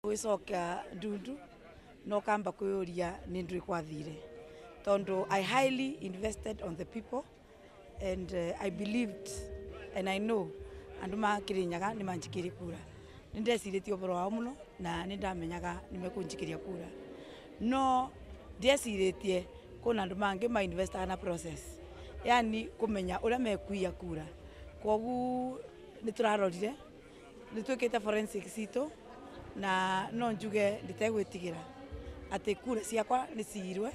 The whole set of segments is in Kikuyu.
Gwicoka ndundu no kamba kwiyuria ni nduri kwathire tondu I highly invested on the people and I believed and I know andu ma Kirinyaga ni manjikirie kura. Ni ndecirĩtie ũhoro wao mũno na nĩ ndamenyaga nĩ mekũnjikiria kura, no ndiecirĩtie kuna andu mangi ma investaga na process, yani kumenya uria mekuiya kura. Koguo nĩ tũrarorire nĩ twĩkĩte forensic citũ na no njuge nditegwĩtigĩra atĩ kura ciakwa nĩ ciirwe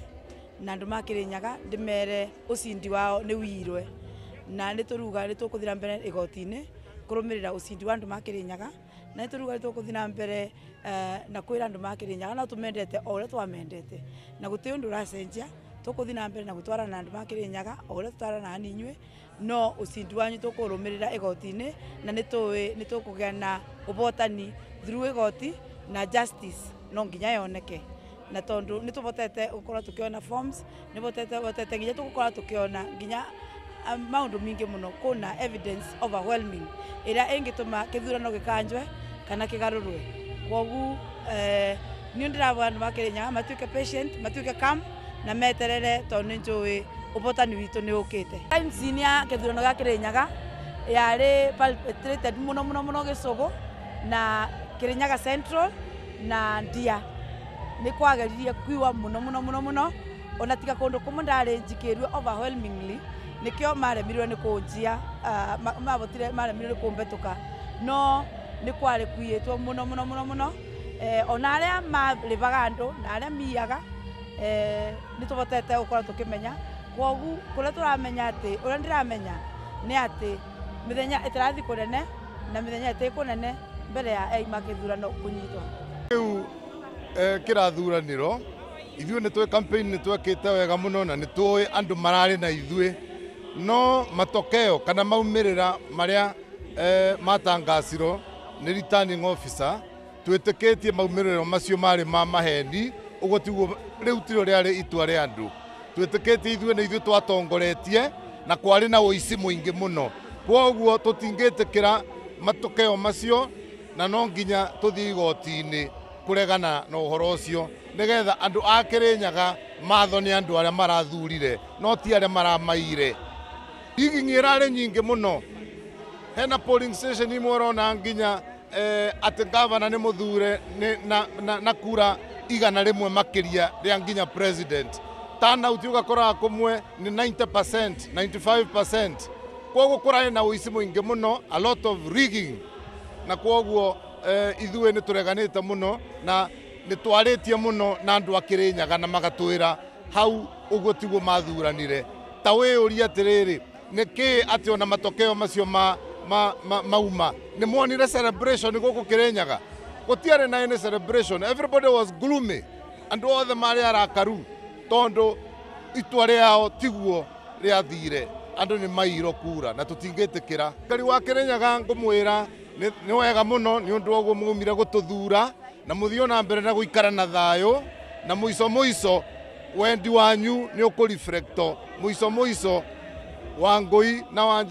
na andũ ma Kirinyaga ndĩmere ucindi wao nĩ wirwe, na nĩ tũruga nĩ tũkũthiĩ na mbere igoti-inĩ kũrũmĩrĩra ucindi wa andũ ma Kirinyaga, na nĩ tũruga nĩ tũkũthiĩ na mbere na kwĩra andũ ma Kirinyaga no tũmendete o ũrĩa twamendete na gũtirĩ ũndũ ũracenjia. Tũkũthiĩ na mbere na gũtwarana na andũ ma Kirinyaga o ũrĩa tũtwaranaga na inyuĩ, no ucindi wanyu tũkũrũmĩrĩra igoti-inĩ na nĩ tũĩ nĩ tũkũgĩa na ũhotani through igoti na justice no nginya yoneke, na tondu nĩ tũbotete gũkorwo tũkĩona forms, nĩ botete nginya tũgũkorwo tũkĩona nginya maũndũ mingĩ mũno. Kuna evidence overwhelming ĩrĩa ĩngĩtũma kĩthurano gĩkanjwe kana kĩgarũrwe. Kwoguo niĩ ndĩravoya andũ ma Kirinyaga matuĩke patient, matuĩke calm na meterere tondũ nĩ njũĩ ũhotani witũ nĩ ũkĩte. Crime scene ya kĩthurano gĩa Kirinyaga yarĩ perpetrated mũno mũno mũno Gĩcũgũ na Kirinyaga Central na Ndia. Nĩ kwageririe kuiwa mũno mũno mũno mũno, ona tiga kũndũ kũmwe ndarĩ njikĩrue overwhelmingly, nĩkĩo maremirwe nĩ kũnjia, mabotire maremirwe nĩ kũmbetũka, no nĩ kwarĩ kuiyĩtwo mũno mũno mũno mũno. Ona arĩa marĩbaga andũ na arĩa miaga, nĩ tũbotete gũkorwo tũkĩmenya. Kwoguo kũrĩa tũramenya atĩ ũrĩa ndĩramenya nĩ atĩ mĩthenya ĩtĩrathiĩ kũnene na mĩthenya ĩtĩ kũnene mbere ya ei ma kĩthurano kũnyitwo. Rĩu kĩrathuranĩro ithuĩ nĩ twĩ campaign nĩ twekĩte wega mũno na nĩ tũĩ andũ mararĩ na ithuĩ, no matokeo kana maumĩrĩra marĩa matangacirwo nĩ returning officer twĩtĩkĩtie maumĩrĩro macio marĩ ma maheni. Ũguo tiguo rĩu tirĩo rĩarĩ itua rĩa andũ. Twĩtĩkĩtie ithuĩ nĩ ithuĩ twatongoretie na kwarĩ na ũici mũingĩ mũno, kwoguo tũtingĩtĩkĩra matokeo macio na no nginya tũthiĩ igoti-inĩ kũregana na ũhoro ũcio nĩgetha andũ a Kirinyaga matho nĩ andũ arĩa marathurire no ti arĩa maramaire. Rigging ĩrarĩ nyingĩ mũno, hena polling station imwe ũrona nginya atĩ gavana nĩ mũthure na kura 100 makĩria rĩa nginya president. Turnout ũgakoraga kũmwe nĩ 90%, 95%. Kwoguo kũrarĩ na ũici mũingĩ mũno, a lot of rigging, na kwoguo ithuĩ nĩ tũreganĩte mũno na nĩ twarĩtie mũno na andũ a Kirinyaga na magatwĩra hau ũguo tiguo mathuranire. Ta wĩyũrie atĩrĩrĩ, nĩkĩ atĩ ona matokeo macio mauma nĩ mwonire celebration gũkũ Kirinyaga? Gũtiarĩ na any celebration, everybody was gloomy, andũ othe marĩ arakaru tondũ itua rĩao tiguo rĩathire, andũ nĩ mairwo kura na tũtingĩtĩkĩra. Ngari wa Kirinyaga ngũmwĩra nĩ wega mũno nĩ ũndũ wa ũguo mwaumire gũtũthura na mũthiĩ na mbere na gũikara na thayũ, na mũico mũico wendi wanyu nĩ ũkũreflecto mũico mũico Wangui na Wanjikũ.